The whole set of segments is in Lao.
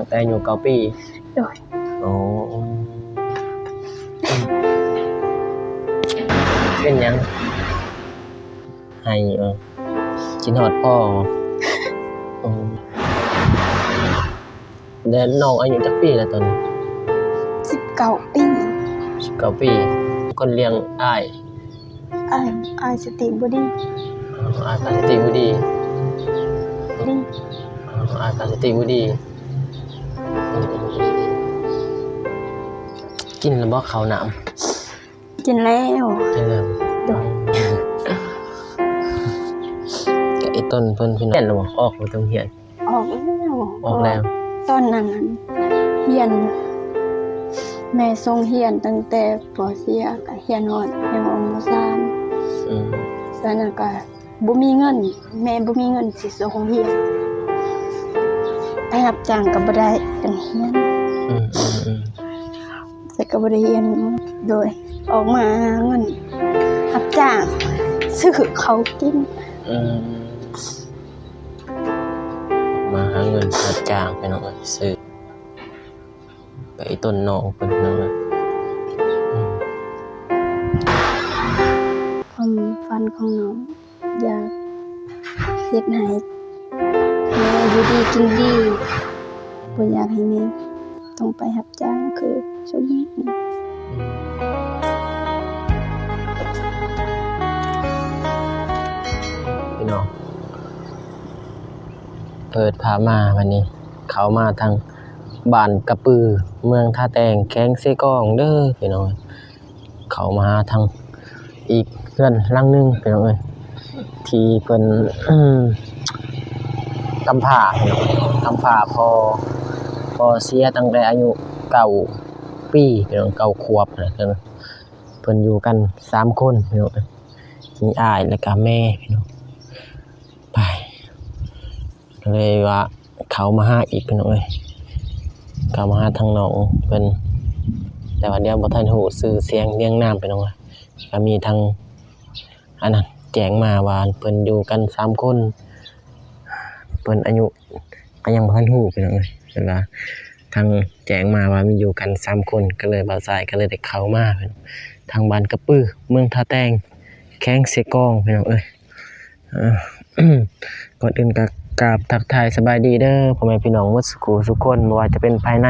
ແຕ່ອາຍຸເກົ້າປີ. ໂດຍ. ໂອ້ ເປັນຫຍັງໄຫ້? ເອີ ຄິດຮອດພໍ່. ໂອ້ ແລະ ນ້ອງອາຍຸຈັກປີແລ້ວຕອນນີ້? ສິບເກົ້າປີ. ສິບເກົ້າປີ. ຄົນລ້ຽງອ້າຍ? ອ້າຍ ອ້າຍສະຕິບໍ່ດີ. ອໍ ອ້າຍສະຕິບໍ່ດີ. ດີ. ອໍ ອ້າຍສະຕິບໍ່ດີ. ກິນແລ້ວບໍ່ເຂົ້ານ້ຳ? ກິນແລ້ວ. ກິນແລ້ວ. ໂດຍ. ກະອີ່ຕົນເພິ່ນ ພີ່ນ້ອງ ອອກໄປໂຮງຮຽນ? ອອກແລ້ວ. ອອກແລ້ວ. ຕອນນັ້ນຫັ້ນຮຽນ ແມ່ສົ່ງຮຽນຕັ້ງແຕ່ ປໍສີ່ ກະຮຽນຮອດ ຮຽນຮອດ ມໍສາມ. ອືມ. ຕອນນັ້ນກະບໍ່ມີເງິນ ແມ່ບໍ່ມີເງິນຊິສົ່ງໂຮງຮຽນ ໄປຮັບຈ້າງກະບໍ່ໄດ້ ກະຮຽນ. ອືມໆໆ. ແຕ່ກະບໍ່ໄດ້ຮຽນ. ໂດຍ. ອອກມາຫາເງິນຮັບຈ້າງຊື້ເຂົ້າກິນ. ອືມ. ມາຫາເງິນຮັບຈ້າງ ພີ່ນ້ອງເອີຍ ຊື້ໄປຕົ້ນນ້ອງເພິ່ນ ພີ່ນ້ອງເອີຍ. ອືມ. ຄວາມຝັນຂອງນ້ອງ ຢາກເຮັດໃຫ້ແມ່ຢູ່ດີກິນດີ ບໍ່ຢາກໃຫ້ແມ່ຕ້ອງໄປຮັບຈ້າງຄືຊຸມນີ້. ພີ່ນ້ອງ ເປີດພາບມາບັດນີ້ ເຂົ້າມາທາງບ້ານກະປື ເມືອງທ່າແຕງ ແຂວງເຊກອງເດີ ພີ່ນ້ອງ. ເຂົ້າມາຫາທາງອີກເຮືອນຫຼັງໜຶ່ງ ພີ່ນ້ອງເອີຍ ທີ່ເພິ່ນ ກຳພ້າ ກຳພ້າພໍ່ ພໍ່ເສຍຕັ້ງແຕ່ອາຍຸເກົ້າປີ ພີ່ນ້ອງ ເກົ້າຂວບນະ. ເພິ່ນຢູ່ກັນສາມຄົນ ພີ່ນ້ອງເອີຍ ມີອ້າຍ ແລ້ວກະແມ່ ພີ່ນ້ອງ. ໄປ ເລີຍວ່າເຂົ້າມາຫາອີກ ພີ່ນ້ອງເອີຍ ເຂົ້າມາຫາທາງນ້ອງເພິ່ນ ແຕ່ວ່າດຽວບໍ່ທັນຮູ້ຊື່ສຽງລຽງນາມ ພີ່ນ້ອງເອີຍ. ກະມີທາງອັນນັ້ນແຈ້ງມາວ່າເພິ່ນຢູ່ກັນສາມຄົນ ເພິ່ນອາຍຸກະຍັງບໍ່ທັນຮູ້ ພີ່ນ້ອງເອີຍ ເພິ່ນວ່າ ທາງແຈ້ງມາວ່າມີຢູ່ກັນສາມຄົນ ກະເລີຍບ່າວຊາຍກະເລີຍໄດ້ເຂົ້າມາ ທາງບ້ານກະປື ເມືອງທ່າແຕງ ແຂວງເຊກອງ ພີ່ນ້ອງເອີຍ. ກ່ອນອື່ນກະກາບທັກທາຍສະບາຍດີເດີ ພໍ່ແມ່ພີ່ນ້ອງໝົດສູ່ຄູ່ສູ່ຄົນ ບໍ່ວ່າຈະເປັນພາຍໃນ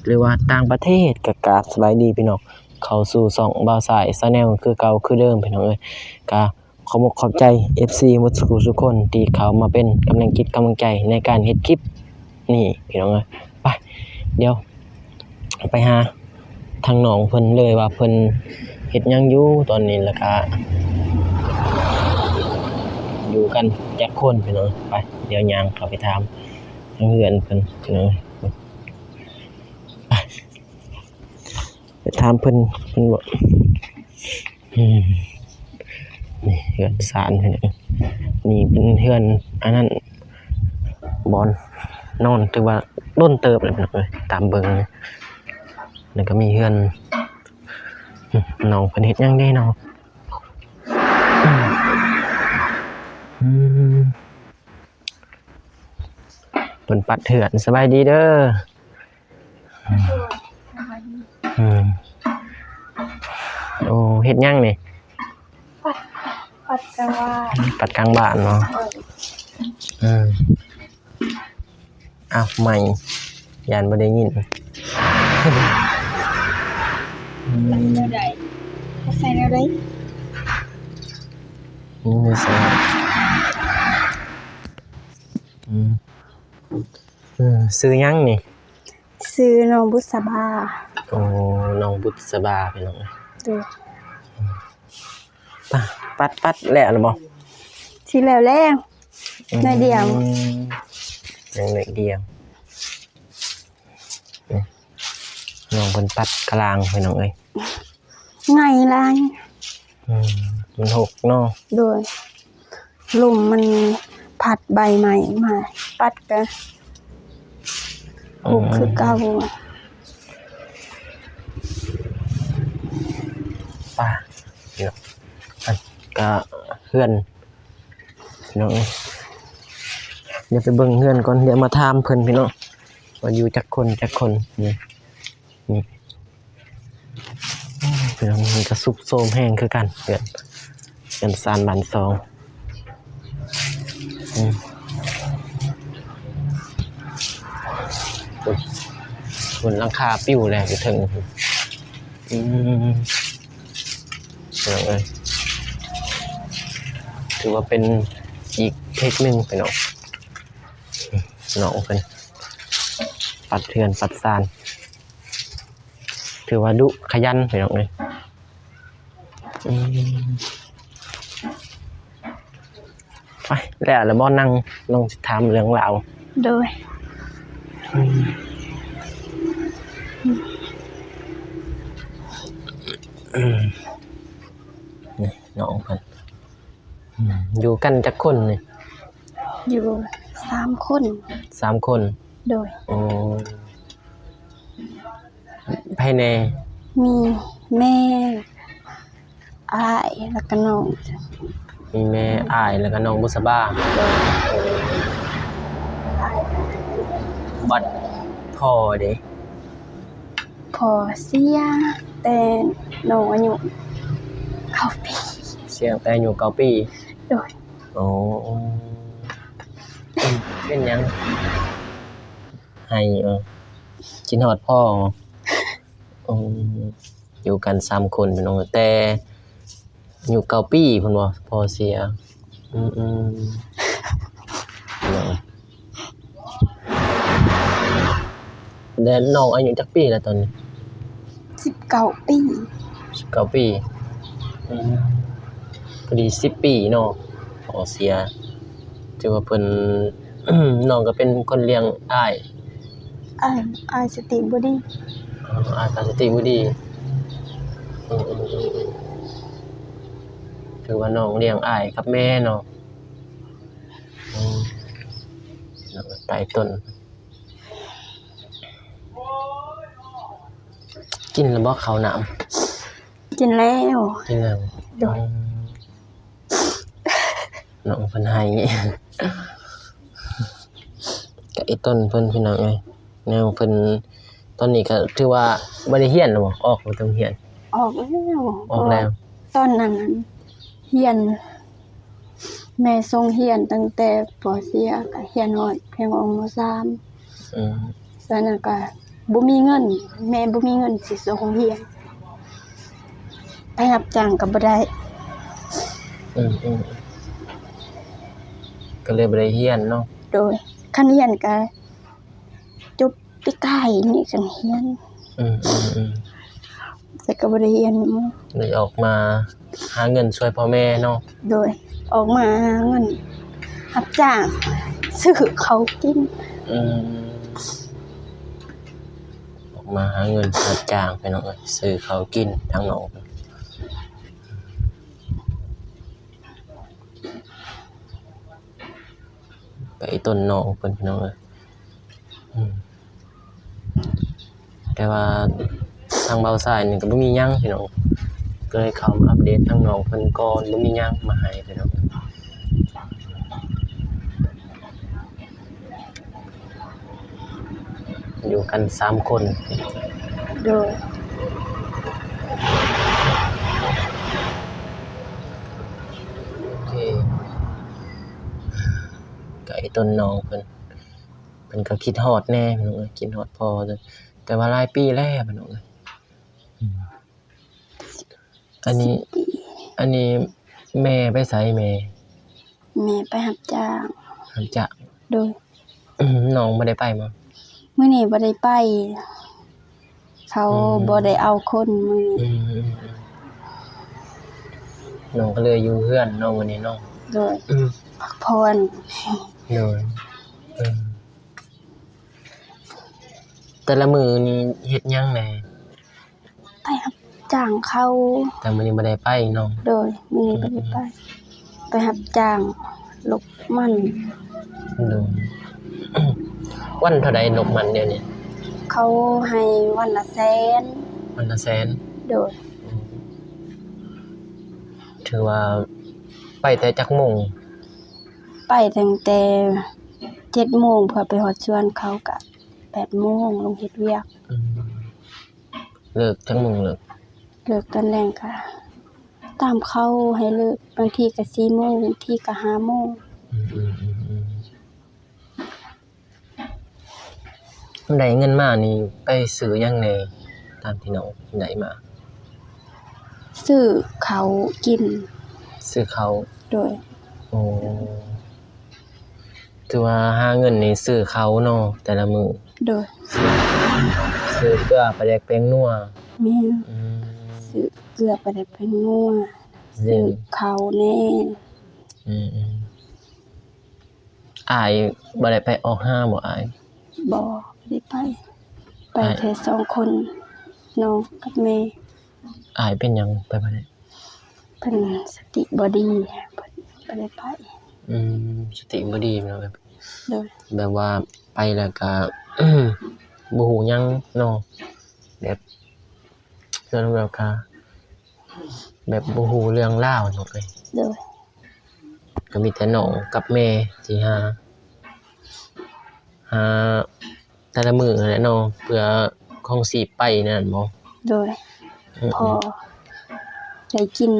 ຫຼືວ່າຕ່າງປະເທດ ກະກາບສະບາຍດີພີ່ນ້ອງ ເຂົ້າສູ່ຊ່ອງບ່າວຊາຍ Channel ຄືເກົ່າຄືເດີມ ພີ່ນ້ອງເອີຍ. ກະ ຂອບອົກຂອບໃຈ ເອັຟຊີ ໝົດສູ່ຄູ່ສູ່ຄົນ ທີ່ເຂົ້າມາເປັນກຳລັງຈິດກຳລັງໃຈໃນການເຮັດຄລິບນີ້ ພີ່ນ້ອງເອີຍ. ໄປ ດຽວໄປຫາທາງນ້ອງເພິ່ນເລີຍວ່າເພິ່ນເຮັດຫຍັງຢູ່ຕອນນີ້ ແລ້ວກະຢູ່ກັນຈັກຄົນ ພີ່ນ້ອງເອີຍ. ໄປ ດຽວຍ່າງເຂົ້າໄປຖາມທາງເຮືອນເພິ່ນ ພີ່ນ້ອງເອີຍ. ໄປ ໄປຖາມເພິ່ນ ເພິ່ນບອກ ອືມ ນີ້ເຮືອນຊານ ນີ້ເປັນເຮືອນອັນນັ້ນ ບ່ອນນອນ ຖືວ່າດົນເຕີບແລ້ວ ພີ່ນ້ອງເອີຍ ຕາມເບິ່ງ. ແລ້ວກະມີເຮືອນ ອືມ ນ້ອງເພິ່ນເຮັດຫຍັງເດເນາະ? ອືມ ເພິ່ນປັດເຮືອນ. ສະບາຍດີເດີ. ອືມ ໂອ້ ເຮັດຫຍັງນີ້? ປັດ ປັດກາງບ້ານ ປັດກາງບ້ານເນາະ. ເອີ ອືມ ອ້າວ ໄມຢ້ານບໍ່ໄດ້ຍິນ. ໃສ່ແນວໃດ? ໃສ່ແນວໃດ? ອືມ ໃສ່ ອືມ ເອີ ຊື່ຫຍັງນີ້? ຊື່ນ້ອງບຸດສະບາ. ໂອ້ ນ້ອງບຸດສະບາ ພີ່ນ້ອງ. ໂດຍ. ປະ ປັດ ປັດແລ້ວລະບໍ່? ຊິແລ້ວແລ້ວ ອືມ ໜ້ອຍດຽວ ຍັງໜ້ອຍດຽວ. ນ້ອງເພິ່ນປັດກະລາງ ພີ່ນ້ອງເອີຍ. ໃຫຍ່ຫຼາຍ. ອືມ ມັນຫົກເນາະ. ໂດຍ. ລົມມັນພັດໃບໄມ້ມາ ປັດກະ ອືມ ຫົກຄືເກົ່າ. ໄປ ພີ່ນ້ອງ ອັນກະເຮືອນ ພີ່ນ້ອງເອີຍ. ດຽວໄປເບິ່ງເຮືອນກ່ອນ ດຽວມາຖາມເພິ່ນ ພີ່ນ້ອງ. ວ່າຢູ່ຈັກຄົນ ຈັກຄົນ ນີ້ ນີ້ ໂອ້ຍ ພີ່ນ້ອງ ມັນກະຊຸດໂຊມແຮງຄືກັນ ເຮືອນ ເຮືອນຊານບ້ານຊ່ອງ ອືມ ພຸ້ນ ພຸ້ນ ຫຼັງຄາປິວແລ້ວຢູ່ເທິງ ອືມ ພີ່ນ້ອງເອີຍ ຖືວ່າເປັນອີກເພຈໜຶ່ງ ພີ່ນ້ອງ ນ້ອງເພິ່ນປັດເຮືອນປັດຊານ ຖືວ່າດຸຂະຫຍັນ ພີ່ນ້ອງເອີຍ ອືມ ໄປ ແລ້ວລະບໍ່ ນັ່ງ ລອງຊິຖາມເລື່ອງລາວ ໂດຍ ອືມ ອືມ ນີ້ນ້ອງເພິ່ນ ອືມ ຢູ່ກັນຈັກຄົນນີ້? ຢູ່ສາມຄົນ ສາມຄົນ ໂດຍ ໂອ້ ໃຜແດ່? ມີແມ່ ອ້າຍ ແລ້ວກະນ້ອງ ມີແມ່ ອ້າຍ ແລ້ວກະນ້ອງບຸດສະບາ ໂດຍ ໂອ້ ອ້າຍ ບັດພໍ່ເດ? ພໍ່ເສຍແຕ່ນ້ອງອາຍຸເກົ້າປີ ເສຍແຕ່ອາຍຸເກົ້າປີ ໂດຍ ໂອ້ ເປັນຫຍັງໄຫ້? ເອີ ຄິດຮອດພໍ່ ໂອ້ ຢູ່ກັນສາມຄົນພີ່ນ້ອງ ແຕ່ອາຍຸເກົ້າປີພຸ້ນບໍ່ ພໍ່ເສຍ ອືມ ອືມ ແລ້ວນ້ອງອາຍຸຈັກປີແລ້ວຕອນນີ້? ສິບເກົ້າປີ ສິບເກົ້າປີ ອືມ ພໍດີສິບປີເນາະ ພໍ່ເສຍ ຖືວ່າເພິ່ນ ນ້ອງກະເປັນຄົນລ້ຽງອ້າຍ ອ້າຍ ອ້າຍສະຕິບໍ່ດີ ອໍ ອ້າຍສະຕິບໍ່ດີ ອືມ ອືມ ອືມ ອືມ ຖືວ່ານ້ອງລ້ຽງອ້າຍກັບແມ່ເນາະ ອືມ ໃຕ້ຕົ້ນ ກິນແລ້ວບໍ່ເຂົ້ານ້ຳ? ກິນແລ້ວ ກິນແລ້ວ ໂດຍ ອືມ ນ້ອງເພິ່ນໄຫ້ ກະອີ່ຕົນເພິ່ນ ພີ່ນ້ອງເອີຍ ແນວເພິ່ນ ຕອນນີ້ກະຖືວ່າບໍ່ໄດ້ຮຽນແລ້ວບໍ່? ອອກແລ້ວ ອອກແລ້ວ ອອກແລ້ວ ຕອນນັ້ນຫັ້ນຮຽນ ແມ່ສົ່ງຮຽນຕັ້ງແຕ່ ປໍສີ່ ກະຮຽນຮອດພຽງ ມໍສາມ ອືມ ສະນັ້ນກະບໍ່ມີເງິນ ແມ່ບໍ່ມີເງິນຊິສົ່ງຮຽນ ໄປຮັບຈ້າງກະບໍ່ໄດ້ ອືມ ອືມ ກະເລີຍບໍ່ໄດ້ຮຽນເນາະ ໂດຍ ຄັນຮຽນກະຈົບປີກາຍນີ້ຈັ່ງຮຽນ ອືມ ອືມ ອືມ ແຕ່ກະບໍ່ໄດ້ຮຽນ ໄດ້ອອກມາຫາເງິນຊ່ວຍພໍ່ແມ່ເນາະ ໂດຍ ອອກມາຫາເງິນຮັບຈ້າງຊື້ເຂົ້າກິນ ອືມ ອອກມາຫາເງິນຮັບຈ້າງ ພີ່ນ້ອງເອີຍ ຊື້ເຂົ້າກິນທາງນອກ ໄປຕົ້ນນ້ອງເພິ່ນ ພີ່ນ້ອງເອີຍ ອືມ ແຕ່ວ່າທາງບ່າວຊາຍນີ້ກະບໍ່ມີຫຍັງ ພີ່ນ້ອງ ກະເລີຍເຂົ້າມາອັບເດດທາງນ້ອງເພິ່ນກ່ອນ ບໍ່ມີຫຍັງມາໃຫ້ ພີ່ນ້ອງ ຢູ່ກັນສາມຄົນ ໂດຍ ໂອເຄ ກະອີ່ຕົນນ້ອງເພິ່ນ ເພິ່ນກະຄິດຮອດແດ່ ພີ່ນ້ອງເອີຍ ຄິດຮອດພໍ່ ແຕ່ວ່າຫຼາຍປີແລ້ວ ພີ່ນ້ອງເອີຍ ອືມ ອັນນີ້ ອັນນີ້ແມ່ໄປໃສແມ່? ແມ່ໄປຮັບຈ້າງ ຮັບຈ້າງ ໂດຍ ນ້ອງບໍ່ໄດ້ໄປບໍ່? ມື້ນີ້ບໍ່ໄດ້ໄປ ເຂົາ ອືມ ບໍ່ໄດ້ເອົາຄົນມື້ນີ້ ອືມ ອືມ ອືມ ນ້ອງກະເລີຍຢູ່ເຮືອນເນາະມື້ນີ້ເນາະ ໂດຍ ອືມ ພັກຜ່ອນ ໂດຍ ອືມ ແຕ່ລະມື້ນີ້ເຮັດຫຍັງແດ່? ໄປຮັບຈ້າງເຂົາ ແຕ່ມື້ນີ້ບໍ່ໄດ້ໄປເນາະ ໂດຍ ມື້ນີ້ບໍ່ໄດ້ໄປ ອືມ ໄປຮັບຈ້າງລົກມັນ ໂດຍ ວັນເທົ່າໃດລົກມັນດຽວນີ້? ເຂົາໃຫ້ວັນລະແສນ ວັນລະແສນ ໂດຍ ອືມ ຖືວ່າໄປແຕ່ຈັກໂມງ? ໄປຕັ້ງແຕ່ເຈັດໂມງ ເພື່ອໄປຮອດສວນເຂົາ ກະ ແປດໂມງ ລົງເຮັດວຽກ. ອືມ ເລີກຈັກໂມງເລີກ? ເລີກຕອນແລງກະຕາມເຂົາໃຫ້ເລີກ ບາງທີກະສີ່ໂມງ ບາງທີກະຫ້າໂມງ. ອືມໆໆໆ ໄດ້ເງິນມານີ້ໄປຊື້ຫຍັງແດ່ ຕາມທີ່ນ້ອງໄດ້ມາ? ຊື້ເຂົ້າກິນ. ຊື້ເຂົ້າ? ໂດຍ. ໂອ້ ຖືວ່າຫາເງິນນີ້ຊື້ເຂົ້າເນາະ ແຕ່ລະມື້. ໂດຍ. ຊື້ເກືອປາແດກແປ້ງນົວ. ແມ່ນ. ອືມ ຊື້ເກືອປາແດກແປ້ງນົວ ຊື້ເຂົ້າແດ່. ອືມໆ ອ້າຍບໍ່ໄດ້ໄປອອກຫາບໍ່ອ້າຍ? ບໍ່ ບໍ່ໄດ້ໄປ ໄປແຕ່ສອງຄົນ ນ້ອງກັບແມ່. ອ້າຍເປັນຫຍັງໄປບໍ່ໄດ້? ເພິ່ນສະຕິບໍ່ດີ ເພິ່ນບໍ່ໄດ້ໄປ. ອືມ ສະຕິບໍ່ດີເນາະ. ໂດຍ. ແບບວ່າໄປແລ້ວກະບໍ່ຮູ້ຫຍັງເນາະ ແບບ ສ່ວນແລ້ວກະແບບບໍ່ຮູ້ເລື່ອງລາວເນາະ. ໂດຍ. ກະມີແຕ່ນ້ອງກັບແມ່ທີ່ຫາ ຫາແຕ່ລະມື້ຫັ້ນແຫຼະເນາະ ເພື່ອຄອງຊີບໄປນັ້ນບໍ? ໂດຍ. ອືມ ພໍໄດ້ກິນ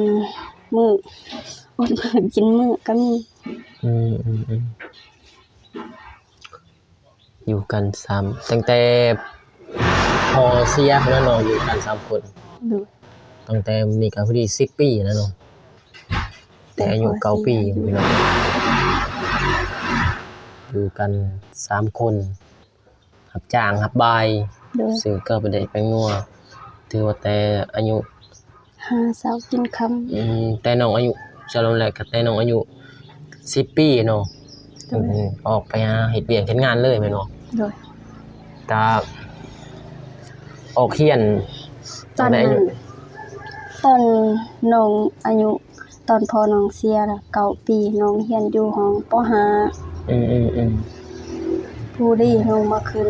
ມື້ ອົດມື້ກິນມື້ກະມີ. ອືມໆໆ ຢູ່ກັນສາມ ຕັ້ງແຕ່ພໍ່ເສຍພຸ້ນນະເນາະ ຢູ່ກັນສາມຄົນ. ໂດຍ. ຕັ້ງແຕ່ນີ້ກະພໍດີສິບປີແລ້ວເນາະ ແຕ່ອາຍຸເກົ້າປີ ພີ່ນ້ອງ ຢູ່ກັນສາມຄົນ ຮັບຈ້າງຮັບບາຍ. ໂດຍ. ຊື້ເຂົ້າໄປໄດ້ແປ້ງນົວ ຖືວ່າແຕ່ອາຍຸ ຫາເຊົ້າກິນຄ່ຳ. ອືມ ແຕ່ນ້ອງອາຍຸ ສະຫຼຸບແລ້ວກະແຕ່ນ້ອງອາຍຸສິບປີເນາະ. ໂດຍ. ອືມ ອອກໄປຫາເຮັດວຽກເຮັດງານເລີຍແມ່ນບໍ່? ໂດຍ. ກະອອກຮຽນ ຕອນນັ້ນ ຕອນນ້ອງອາຍຸ ຕອນພໍ່ນ້ອງເສຍລະເກົ້າປີ ນ້ອງຮຽນຢູ່ຫ້ອງ ປໍຫ້າ. ອືມໆໆ ຜູ້ດີນ້ອງມາຂຶ້ນ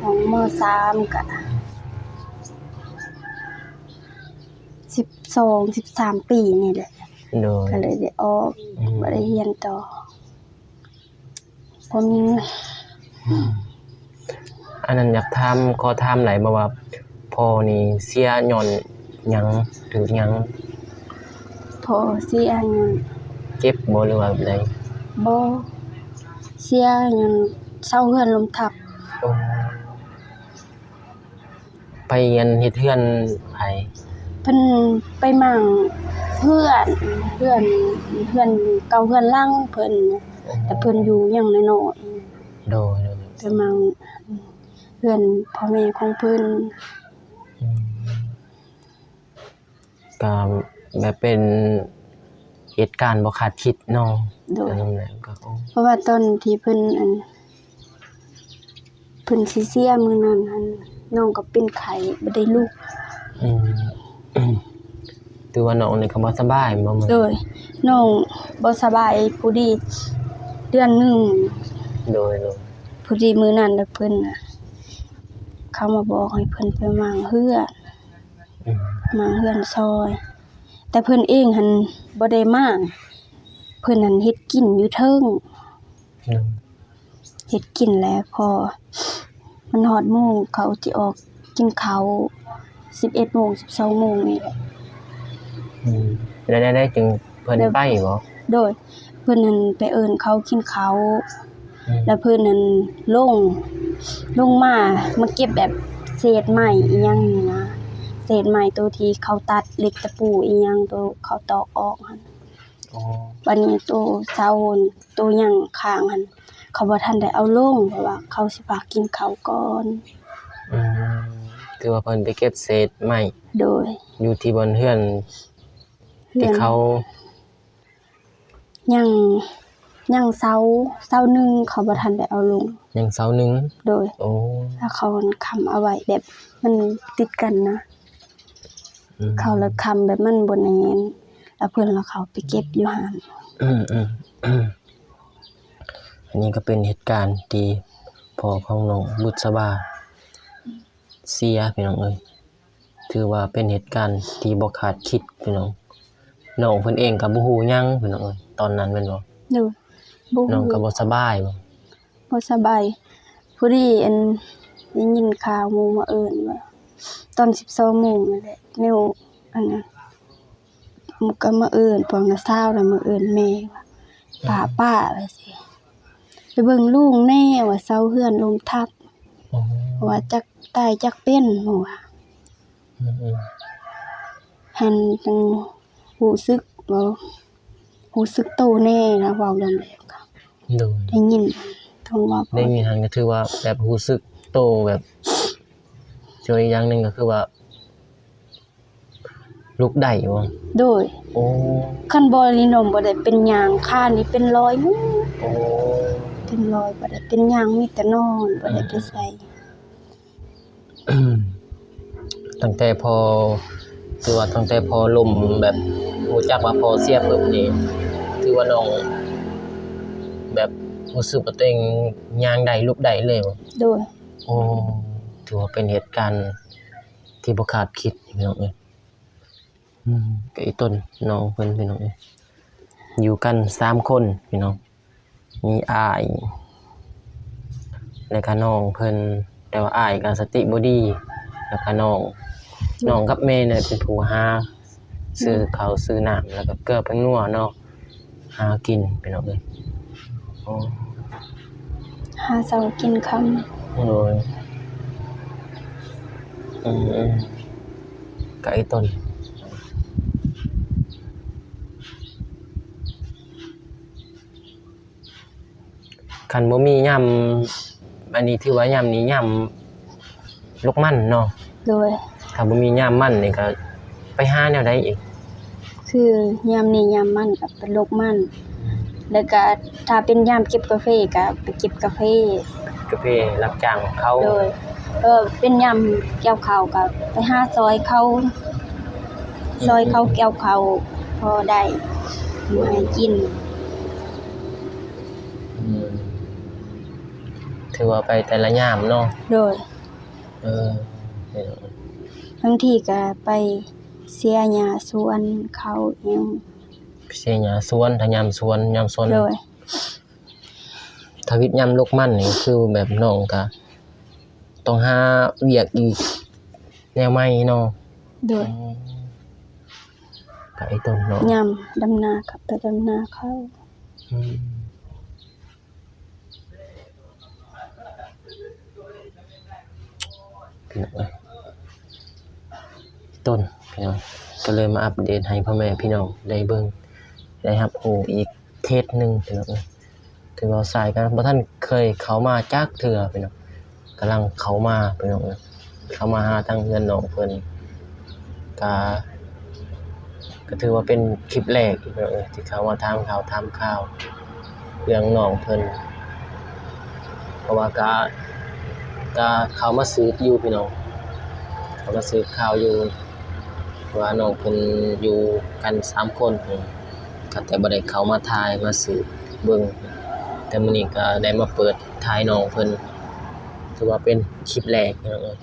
ຫ້ອງ ມໍສາມ ກະສິບສອງ ສິບສາມປີນີ້ແຫຼະ. ໂດຍ. ກະເລີຍໄດ້ອອກ. ອືມ. ບໍ່ໄດ້ຮຽນຕໍ່ ບໍ່ມີເງິນ. ອືມ. ອັນນັ້ນຢາກຖາມ ຂໍຖາມໄດ້ບໍ່ວ່າ ພໍ່ນີ້ເສຍຍ້ອນຫຍັງ ຖືກຫຍັງ? ພໍ່ເສຍຍ້ອນ ເຈັບບໍ່ ຫຼືວ່າແບບໃດ? ບໍ່ ເສຍຍ້ອນເສົາເຮືອນລົ້ມທັບ. ໂອ້. ໄປອັນເຮັດເຮືອນໃຜ? ເພິ່ນໄປມ້າງເຮືອນ ເຮືອນ ເຮືອນເກົ່າ ເຮືອນຫຼັງເພິ່ນ. ອໍ. ແຕ່ເພິ່ນຢູ່ຍັງນ້ອຍໆ. ໂດຍໆ. ໄປມ້າງເຮືອນພໍ່ແມ່ຂອງເພິ່ນ. ອືມ. ກະແບບເປັນເຫດການບໍ່ຄາດຄິດເນາະ. ໂດຍ. ເພາະວ່າຕອນທີ່ເພິ່ນ ອັນ ເພິ່ນຊິເສຍມື້ນັ້ນຫັ້ນ ນ້ອງກະເປັນໄຂ້ ບໍ່ໄດ້ລຸກ. ອືມ. ຖືວ່ານ້ອງນີ້ກະບໍ່ສະບາຍແມ່ນບໍ່? ໂດຍ. ນ້ອງບໍ່ສະບາຍພໍດີເດືອນໜຶ່ງ. ໂດຍໆ. ພໍດີມື້ນັ້ນລະເພິ່ນນະ ເຂົາມາບອກໃຫ້ເພິ່ນໄປມ້າງເຮືອນ. ອືມ. ມ້າງເຮືອນຊອຍ ແຕ່ເພິ່ນເອງຫັ້ນບໍ່ໄດ້ມ້າງ ເພິ່ນຫັ້ນເຮັດກິນຢູ່ເທິງ. ອືມ. ເຮັດກິນແລ້ວ ພໍມັນຮອດໂມງເຂົາຊິອອກກິນເຂົ້າ ສິບເອັດໂມງ ສິບສອງໂມງນີ້ແຫຼະ. ອືມ. ແລ້ວແນວໃດຈຶ່ງເພິ່ນໄປບໍ? ໂດຍ. ເພິ່ນຫັ້ນໄປເອີ້ນເຂົາກິນເຂົ້າ. ອືມ. ແລ້ວເພິ່ນຫັ້ນລົງ ລົງມາ ມາເກັບແບບເສດໄມ້ອີ່ຫຍັງນີ້ນະ ເສດໄມ້ໂຕທີ່ເຂົາຕັດເຫຼັກຕະປູອີ່ຫຍັງ ໂຕເຂົາຕອກອອກຫັ້ນ. ອໍ. ບາດນີ້ໂຕເສົາຫັ້ນ ໂຕຫຍັງຂ້າງຫັ້ນ ເຂົາບໍ່ທັນໄດ້ເອົາລົງ ເພາະວ່າເຂົາຊິພາກິນເຂົ້າກ່ອນ. ອືມ. ຖືວ່າເພິ່ນໄປເກັບເສດໄມ້. ໂດຍ. ຢູ່ທີ່ບ່ອນເຮືອນ ເຮືອນ ທີ່ເຂົາ ຍັງ ຍັງເສົາ ເສົາໜຶ່ງເຂົາບໍ່ທັນໄດ້ເອົາລົງ. ຍັງເສົາໜຶ່ງ? ໂດຍ. ໂອ້. ແລ້ວເຂົາຄ້ຳເອົາໄວ້ ແບບມັນຕິດກັນນະ. ອືມ. ເຂົາລະຄ້ຳແບບມັນບໍ່ແໜ້ນ ລະເພິ່ນລະເຂົ້າໄປເກັບຢູ່ຫັ້ນ. ອືມໆ ອັນນີ້ກະເປັນເຫດການທີ່ພໍ່ຂອງນ້ອງບຸດສະບາເສຍ ພີ່ນ້ອງເອີຍ. ຖືວ່າເປັນເຫດການທີ່ບໍ່ຄາດຄິດ ພີ່ນ້ອງ. ນ້ອງເພິ່ນເອງກະບໍ່ຮູ້ຫຍັງ ພີ່ນ້ອງເອີຍ ຕອນນັ້ນແມ່ນບໍ່? ໂດຍ. ບໍ່ຮູ້. ນ້ອງກະບໍ່ສະບາຍບໍ່? ບໍ່ສະບາຍ. ພໍດີອັນ ດ້ຍິນຂ່າວໝູ່ມາເອີ້ນວ່າ ຕອນສິບສອງໂມງນັ້ນແຫຼະ ແນວອັນນັ້ນ ກໍມາເອີ້ນພວກນ້າສາວ ແລ້ວມາເອີ້ນແມ່ວ່າ ປ້າ ປ້າ ວ່າຊີ້ ໄປເບິ່ງລຸງແດ່ວ່າ ເສົາເຮືອນລົ້ມທັບ ອໍ ວ່າຈັກຕາຍຈັກເປັນ ວ່າ ອືມ ຫັ້ນຈັ່ງຮູ້ສຶກບໍ່ ຮູ້ສຶກໂຕແດ່ນະ ເວົ້າເລື່ອງແລ້ວກໍ ໂດຍ ໄດ້ຍິນເພິ່ນເວົ້າ ໄດ້ຍິນຫັ້ນກໍຖືວ່າແບບຮູ້ສຶກໂຕແບບ ສ່ວນອີກຢ່າງໜຶ່ງກໍຄືວ່າ ລຸກໄດ້ບໍ່? ໂດຍ ໂອ້ ຄັນບໍ່ນີ້ນ້ອງບໍ່ໄດ້ເປັນຍ່າງ ຂານີ້ເປັນລອຍໝົດ ໂອ້ ເປັນລອຍ ບໍ່ໄດ້ເປັນຍ່າງ ມີແຕ່ນອນ ບໍ່ໄດ້ໄປໃສ. ຕັ້ງແຕ່ພໍ່ ຖືວ່າຕັ້ງແຕ່ພໍ່ລົ້ມ ແບບຮູ້ຈັກວ່າພໍ່ເສຍປຶບນີ້ ຖືວ່ານ້ອງແບບຮູ້ສຶກວ່າຕົວເອງຍ່າງໄດ້ ລຸກໄດ້ເລີຍບໍ່? ໂດຍ ໂອ້ ຖືວ່າເປັນເຫດການທີ່ບໍ່ຄາດຄິດພີ່ນ້ອງເອີຍ. ອືມ ກໍອີ່ຕົນນ້ອງເພິ່ນພີ່ນ້ອງເອີຍ ຢູ່ກັນສາມຄົນພີ່ນ້ອງ ມີອ້າຍ ແລ້ວກະນ້ອງເພິ່ນ ແຕ່ວ່າອ້າຍກະສະຕິບໍ່ດີ ແລ້ວກະນ້ອງ ນ້ອງກັບແມ່ນີ້ແຫຼະເປັນຜູ້ຫາ ຊື້ເຂົ້າຊື້ນ້ຳ ແລ້ວກະເກືອແປ້ງນົວເນາະ ຫາກິນພີ່ນ້ອງເອີຍ ໂອ້ ຫາເຊົ້າກິນຄ່ຳ ໂດຍ ອືມ ອືມ ກະອີ່ຕົນ ຄັນບໍ່ມີຍາມ ອັນນີ້ຖືວ່າຍາມນີ້ຍາມ ລົກມັນເນາະ ໂດຍ ຖ້າບໍ່ມີຍາມມັນນີ້ກໍໄປຫາແນວໃດອີກ? ຄືຍາມນີ້ຍາມມັນກໍໄປລົກມັນ ອືມ ແລ້ວກໍຖ້າເປັນຍາມເກັບກາເຟກໍໄປເກັບກາເຟ ກາເຟຮັບຈ້າງເຂົາ ໂດຍ ເອີ ເປັນຍາມກ່ຽວເຂົ້າກໍໄປຫາຊ່ອຍເຂົາ ອືມ ຊ່ອຍເຂົາກ່ຽວເຂົ້າ ພໍໄດ້ ອືມ ໃຫ້ກິນ ອືມ ຖືວ່າໄປແຕ່ລະຍາມເນາະ ໂດຍ ເອີ ບາງທີກໍໄປເສຍຫຍ້າສວນເຂົາຫຍັງ ເສຍຫຍ້າສວນ ຖ້າຍາມສວນ ຍາມສວນ ໂດຍ ຖ້າວິດຍາມລົກມັນນີ້ ຄືແບບນ້ອງກໍຕ້ອງຫາວຽກອີກແນວໃໝ່ເນາະ ໂດຍ ອືມ ກໍໄອ້ຕົ້ນເນາະ ຍາມດຳນາກໍໄປດຳນາເຂົາ ອືມ. ພີ່ນ້ອງເອີຍ ຕົ້ນ ພີ່ນ້ອງ ກໍເລີຍມາອັບເດດໃຫ້ພໍ່ແມ່ພີ່ນ້ອງໄດ້ເບິ່ງ ໄດ້ຮັບຮູ້ອີກເຄສໜຶ່ງ ພີ່ນ້ອງເອີຍ ຄືວ່າສາຍກໍບໍ່ທັນເຄີຍເຂົ້າມາຈັກເທື່ອ ພີ່ນ້ອງ ກຳລັງເຂົ້າມາ ພີ່ນ້ອງເອີຍ ເຂົ້າມາຫາທາງເຮືອນນ້ອງເພິ່ນ ກະ ກໍຖືວ່າເປັນຄລິບແລກ ພີ່ນ້ອງເອີຍ ທີ່ເຂົ້າມາຖາມຂ່າວຖາມຄາວເລື່ອງນ້ອງເພິ່ນ ເພາະວ່າກະ ກະເຂົ້າມາສືບຢູ່ ພີ່ນ້ອງ ເຂົ້າມາສືບຂ່າວຢູ່ວ່ານ້ອງເພິ່ນຢູ່ກັນສາມຄົນ ກໍແຕ່ບໍ່ໄດ້ເຂົ້າມາຖ່າຍມາສືບເບິ່ງ ແຕ່ມື້ນີ້ກໍໄດ້ມາເປີດຖ່າຍນ້ອງເພິ່ນ ຖືວ່າເປັນຄລິບແລກ ພີ່ນ້ອງເອີຍ.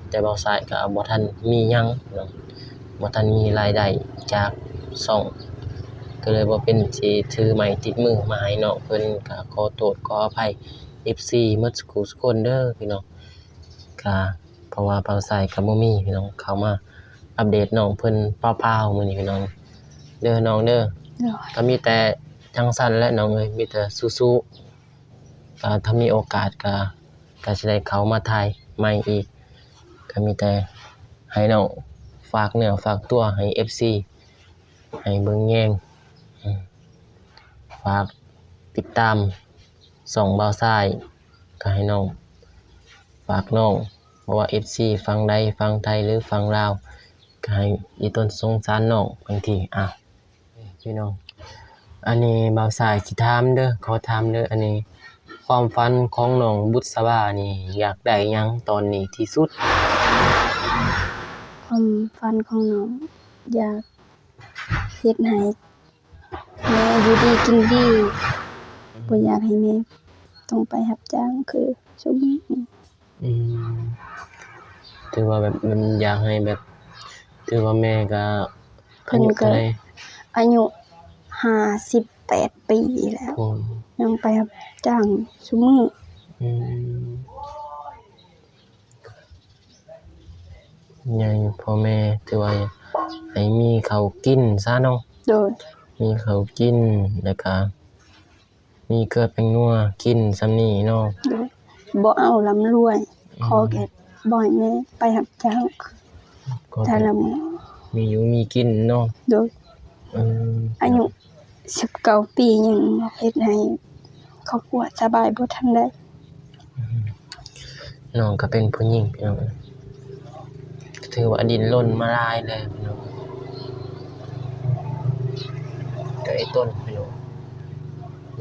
ແຕ່ບ່າວຊາຍກໍບໍ່ທັນມີຫຍັງເນາະ ບໍ່ທັນມີລາຍໄດ້ຈາກຊ່ອງ ກໍເລີຍບໍ່ເປັນຊິຖືໄມ້ຕິດມືມາໃຫ້ນ້ອງເພິ່ນ ກໍຂໍໂທດຂໍອະໄພ ເອັຟຊີ ໝົດສູ່ຄົນເດີພີ່ນ້ອງ ກະເພາະວ່າບ່າວຊາຍກໍບໍ່ມີພີ່ນ້ອງ ເຂົ້າມາອັບເດດນ້ອງເພິ່ນເປົ່າໆ ມື້ນີ້ພີ່ນ້ອງ ເດີນ້ອງເດີ ໂດຍ ກໍມີແຕ່ຈັ່ງຊັ້ນແຫຼະນ້ອງເອີຍ ມີແຕ່ສູ້ໆ ກໍຖ້າມີໂອກາດກໍ ກໍຊິໄດ້ເຂົ້າມາຖ່າຍໃໝ່ອີກ ກໍມີແຕ່ໃຫ້ນ້ອງຝາກເນື້ອຝາກຕົວໃຫ້ເອັຟຊີ ໃຫ້ເບິ່ງແຍງ ອືມ ຝາກຕິດຕາມຊ່ອງບ່າວຊາຍ ກໍໃຫ້ນ້ອງຝາກນ້ອງ ເພາະວ່າເອັຟຊີຝັ່ງໃດ ຝັ່ງໄທ ຫຼື ຝັ່ງລາວ ກໍໃຫ້ອີ່ຕົນສົງສານນ້ອງ ບາງທີ ອ້າວ ພີ່ນ້ອງ ອັນນີ້ບ່າວຊາຍຊິຖາມເດີ ຂໍຖາມເດີ ອັນນີ້ຄວາມຝັນຂອງນ້ອງບຸດສະວານີ້ ຢາກໄດ້ຫຍັງຕອນນີ້ທີ່ສຸດ? ຄວາມຝັນຂອງນ້ອງ ຢາກເຮັດໃຫ້ແມ່ຢູ່ດີກິນດີ ບໍ່ຢາກໃຫ້ແມ່ຕ້ອງໄປຮັບຈ້າງຄືຊຸມນີ້. ອືມ ຖືວ່າແບບມັນຢາກໃຫ້ແບບ ຖືວ່າແມ່ກໍ ເພິ່ນກໍອາຍຸເທົ່າໃດ? ອາຍຸຫ້າສິບແປດປີແລ້ວ ໂອ້ ຍັງໄປຮັບຈ້າງຊຸມື້ ອືມ. ໃຫຍ່ພໍ່ແມ່ ຖືວ່າໃຫ້ມີເຂົ້າກິນຊະເນາະ. ໂດຍ. ມີເຂົ້າກິນ ແລ້ວກະມີເກືອແປ້ງນົວກິນສ່ຳນີ້ເນາະ. ໂດຍ. ບໍ່ເອົາລ່ຳລວຍ ອືມ ຂໍແຄ່ບໍ່ໃຫ້ແມ່ໄປຮັບຈ້າງ ກໍແຕ່ລະມື້ ມີຢູ່ມີກິນເນາະ. ໂດຍ. ອືມ ອາຍຸສິບເກົ້າປີ ຍັງເຮັດໃຫ້ຄອບຄົວສະບາຍບໍ່ທັນໄດ້. ອືມ ນ້ອງກໍເປັນຜູ້ຍິງ ພີ່ນ້ອງເອີຍ ກໍຖືວ່າດິ້ນລົນມາຫຼາຍແລ້ວ ພີ່ນ້ອງ. ກໍໄອ້ຕົນ ພີ່ນ້ອງ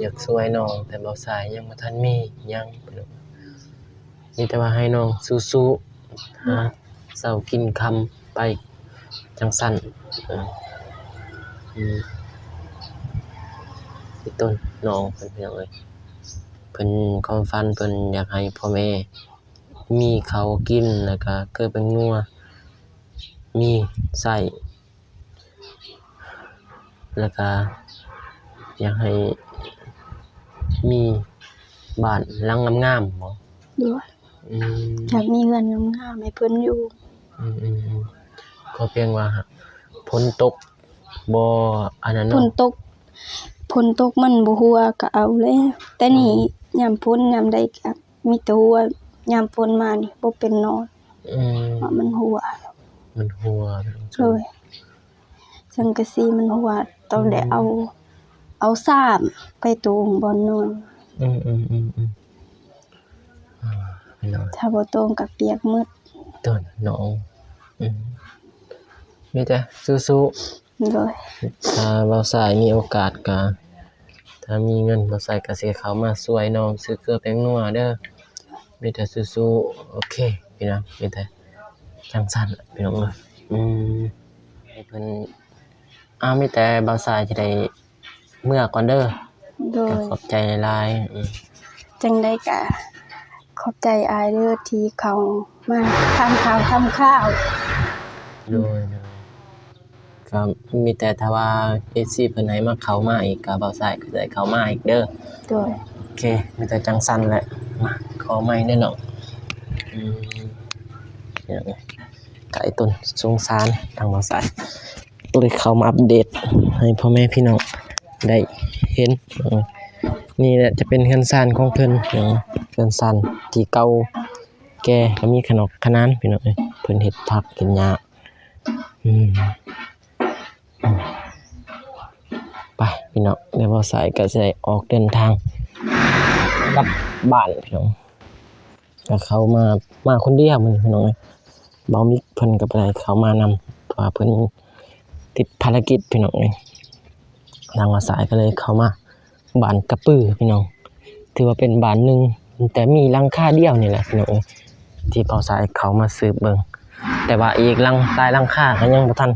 ຢາກຊ່ວຍນ້ອງ ແຕ່ບ່າວສາຍຍັງບໍ່ທັນມີຫຍັງ ພີ່ນ້ອງ. ມີແຕ່ວ່າໃຫ້ນ້ອງສູ້ໆ ຫາເຊົ້າກິນຄ່ຳໄປຈັ່ງຊັ້ນ. ເອີ ອືມ ໄອ້ຕົນ ນ້ອງເພິ່ນ ພີ່ນ້ອງເອີຍ ເພິ່ນ ຄວາມຝັນເພິ່ນຢາກໃຫ້ພໍ່ແມ່ມີເຂົ້າກິນ ແລ້ວກະເກືອແປ້ງນົວມີໃຊ້ ແລ້ວກະຢາກໃຫ້ມີບ້ານຫຼັງງາມໆບໍ? ໂດຍ. ອືມ ຢາກມີເຮືອນງາມໆໃຫ້ເພິ່ນຢູ່. ອືມໆໆ ຂໍພຽງວ່າຝົນຕົກບໍ່ອັນນັ້ນເນາະ. ຝົນຕົກ ຝົນຕົກມັນບໍ່ຮົ່ວກໍເອົາແລ້ວ ແຕ່ນີ້ ອືມ ຍາມຝົນຍາມໃດກໍມີແຕ່ຮົ່ວ ຍາມຝົນມານີ້ບໍ່ເປັນນອນ. ອືມ ເພາະມັນຮົ່ວ ມັນຮົ່ວ. ໂດຍ. ສັງກະສີມັນຮົ່ວ ຕ້ອງໄດ້ເອົາ ອືມ ເອົາສາມໄປໂຕ່ງບ່ອນນອນ. ອືມໆໆໆ ອາ ພີ່ນ້ອງ ຖ້າບໍ່ໂຕ່ງກໍປຽກໝົດ ຕົ້ນນ້ອງ. ອືມ ມີແຕ່ສູ້ໆ. ໂດຍ. ຖ້າບ່າວສາຍມີໂອກາດກໍ ຖ້າມີເງິນ ບ່າວສາຍກໍຊິເຂົ້າມາຊ່ວຍນ້ອງຊື້ເກືອແປ້ງນົວເດີ. ມີແຕ່ສູ້ໆ. ໂອເຄ ພີ່ນ້ອງ ມີແຕ່ຈັ່ງຊັ້ນ ພີ່ນ້ອງເອີຍ. ອືມ ໃຫ້ເພິ່ນ ອາ ມີແຕ່ບ່າວສາຍຈະໄດ້ເມືອກ່ອນເດີ. ໂດຍ. ກໍຂອບໃຈຫຼາຍໆ. ອືມ ຈັ່ງໃດກໍຂອບໃຈອ້າຍເດີທີ່ເຂົ້າມາຖາມຂ່າວ ຖາມຂ່າວ. ໂດຍໆ. ກໍມີແຕ່ຖ້າວ່າເອັຟຊີເພິ່ນໃຫ້ມາ ເຂົ້າມາອີກ ກໍບ່າວສາຍກໍຈະໄດ້ເຂົ້າມາອີກເດີ. ໂດຍ. ໂອເຄ ມີແຕ່ຈັ່ງຊັ້ນແຫຼະ. ມາ ຂໍໃໝ່ແດ່ເນາະ. ອືມ ໄກ່ຕົ້ນສົງສານທາງບ່າວສາຍ ກໍເລີຍເຂົ້າມາອັບເດດໃຫ້ພໍ່ແມ່ພີ່ນ້ອງໄດ້ເຫັນ. ເອີ ນີ້ແຫຼະຈະເປັນເຮືອນຊານຂອງເພິ່ນເນາະ ເຮືອນຊານທີ່ເກົ່າແກ່ ກໍມີຂະໜອກຂະໜານ ພີ່ນ້ອງເອີຍ ເພິ່ນເຮັດຜັກເຮັດຫຍ້າ. ອືມ ໄປພີ່ນ້ອງ ດຽວບ່າວສາຍກໍຊິໄດ້ອອກເດີນທາງກັບບ້ານພີ່ນ້ອງ. ກໍເຂົ້າມາ ມາຄົນດຽວມື້ນີ້ພີ່ນ້ອງເອີຍ ບ່າວມິກເພິ່ນກໍບໍ່ໄດ້ເຂົ້າມານຳ ເພາະວ່າເພິ່ນຕິດພາລະກິດພີ່ນ້ອງເອີຍ. ທາງບ່າວສາຍກໍເລີຍເຂົ້າມາ ບ້ານກະປືພີ່ນ້ອງ ຖືວ່າເປັນບ້ານໜຶ່ງ ແຕ່ມີຫຼັງຄາດຽວນີ້ແຫຼະພີ່ນ້ອງເອີຍ ທີ່ບ່າວສາຍເຂົ້າມາສືບເບິ່ງ. ແຕ່ວ່າອີກຫຼັງ ຫຼາຍຫຼັງຄາກໍຍັງບໍ່ທັນ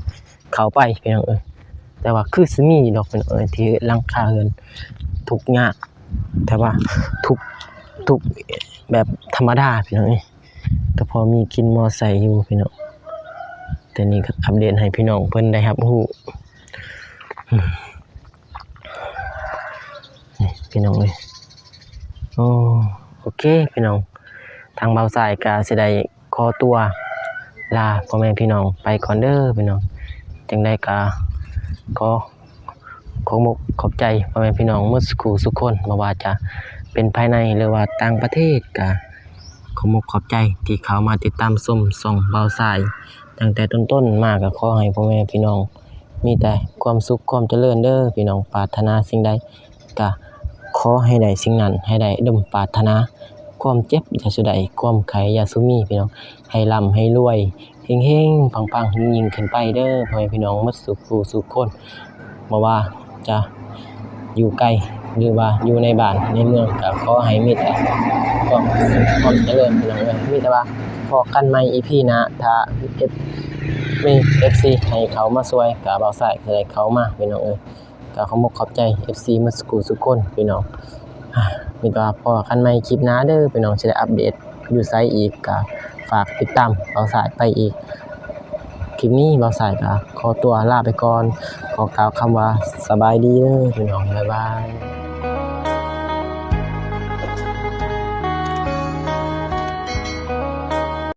ເຂົ້າໄປພີ່ນ້ອງເອີຍ. ແຕ່ວ່າຄືຊິມີດອກພີ່ນ້ອງເອີຍ ທີ່ຫຼັງຄາເຮືອນທຸກຍາກ ແຕ່ວ່າທຸກ ທຸກແບບທຳມະດາພີ່ນ້ອງເອີຍ ກໍພໍມີກິນພໍໃຊ້ຢູ່ພີ່ນ້ອງ. ແຕ່ນີ້ກໍອັບເດດໃຫ້ພີ່ນ້ອງເພິ່ນໄດ້ຮັບຮູ້. ນີ້ພີ່ນ້ອງເອີຍ ໂອ້ ໂອເຄພີ່ນ້ອງ ທາງບ່າວສາຍກໍຊິໄດ້ຂໍຕົວລາພໍ່ແມ່ພີ່ນ້ອງໄປກ່ອນເດີພີ່ນ້ອງ. ຈັ່ງໃດກໍຂໍ ຂອບອົກຂອບໃຈພໍ່ແມ່ພີ່ນ້ອງໝົດສູ່ຄູ່ສູ່ຄົນ ບໍ່ວ່າຈະເປັນພາຍໃນ ຫຼືວ່າຕ່າງປະເທດ ກໍຂອບອົກຂອບໃຈທີ່ເຂົ້າມາຕິດຕາມຊົມຊ່ອງບ່າວສາຍ ຕັ້ງແຕ່ຕົ້ນໆມາ. ກໍຂໍໃຫ້ພໍ່ແມ່ພີ່ນ້ອງມີແຕ່ຄວາມສຸກຄວາມຈະເລີນເດີພີ່ນ້ອງ ປາດຖະໜາສິ່ງໃດ ກະຂໍໃຫ້ໄດ້ສິ່ງນັ້ນ ໃຫ້ໄດ້ສົມປາດຖະໜາ. ຄວາມເຈັບຢ່າສູ່ໄດ້ ຄວາມໄຂ້ຢ່າສູ່ມີພີ່ນ້ອງ ໃຫ້ລ່ຳໃຫ້ລວຍ ເຮັງໆ ປັງໆ ຍິ່ງໆຂຶ້ນໄປເດີພໍ່ແມ່ພີ່ນ້ອງໝົດສູ່ຄູ່ສູ່ຄົນ. ບໍ່ວ່າຈະຢູ່ໄກ ຫຼືວ່າຢູ່ໃນບ້ານໃນເມືອງ ກະຂໍໃຫ້ມີແຕ່ຄວາມສຸກຄວາມຈະເລີນພີ່ນ້ອງເອີຍ. ມີແຕ່ວ່າພໍ້ກັນໃໝ່ອີພີໜ້າ ຖ້າເອັຟ ມີເອັຟຊີໃຫ້ເຂົ້າມາຊ່ວຍ ກະບ່າວສາຍກະໄດ້ເຂົ້າມາພີ່ນ້ອງເອີຍ. ກໍຂອບອົກຂອບໃຈເອັຟຊີໝົດສູ່ຄູ່ສູ່ຄົນພີ່ນ້ອງ. ມີແຕ່ວ່າພໍ້ກັນໃໝ່ຄລິບໜ້າເດີພີ່ນ້ອງ ຊິໄດ້ອັບເດດຢູ່ໃສອີກ ກໍຝາກຕິດຕາມບ່າວສາຍໄປອີກ. ຄລິບນີ້ບ່າວສາຍກໍຂໍຕົວລາໄປກ່ອນ ຂໍກ່າວຄຳວ່າສະບາຍດີເດີພີ່ນ້ອງ ບາຍບາຍ.